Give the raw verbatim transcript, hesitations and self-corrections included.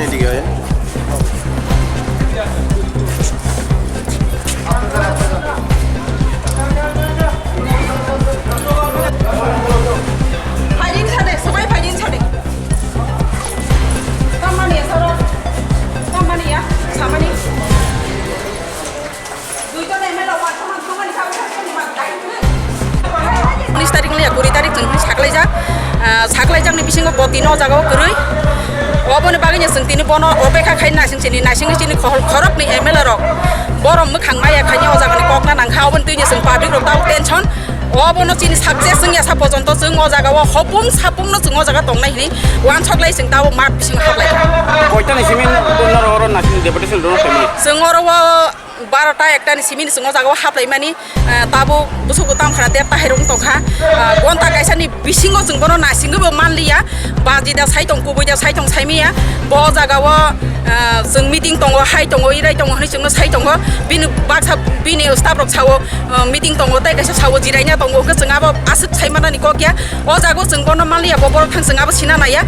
এদিকে আয়। Phaidin sade, sobai phaidin sade. Tamani ya, saro. Tamani ya, samani. Unis tarik ni kuri tarik chwng saklaijak. Ah, saklaijakni bisingo bo tino o jagao kwrwi. Oboni bagwino chwng tini bono opekha khai naising chini, naisingwi chini khoroknwi M L A rok borok mwkhang maya khaini o jagani kokna nangkha. Oboni twino chwng public rok tao tension. Obono chini success wngya sa pojonto chwng o jagao hopung sapungno chwng o jaga tongnai hwnwi uansoklai chwng tao mat bisingo hablai. Koitani simi norok oro naising deputation rwna phaimani? Chwng oro o barota ekta ni simi ni chwng o jaga o haplaimani, ah, tabuk bwswk bo tamo khna der tahai rok wng tongkha. Ah, gonta kaisa ni bisingo chwng bono naisingwi bo manliya, baji da sai tong, kubui da sai tong saimaya. Bo jaga o, ah, chwng meeting tongo, hai tongo, irai tongo hwnwi chwngno sai tongo. Bini baksa bini staff rok sao, ah, meeting tongo, tei kaisa sao jiraina tongo, hwnkhe chwng abo aswk sai manani kok ya. O jaga o chwng bono manliya, bo borok thang chwng abo sina naiya.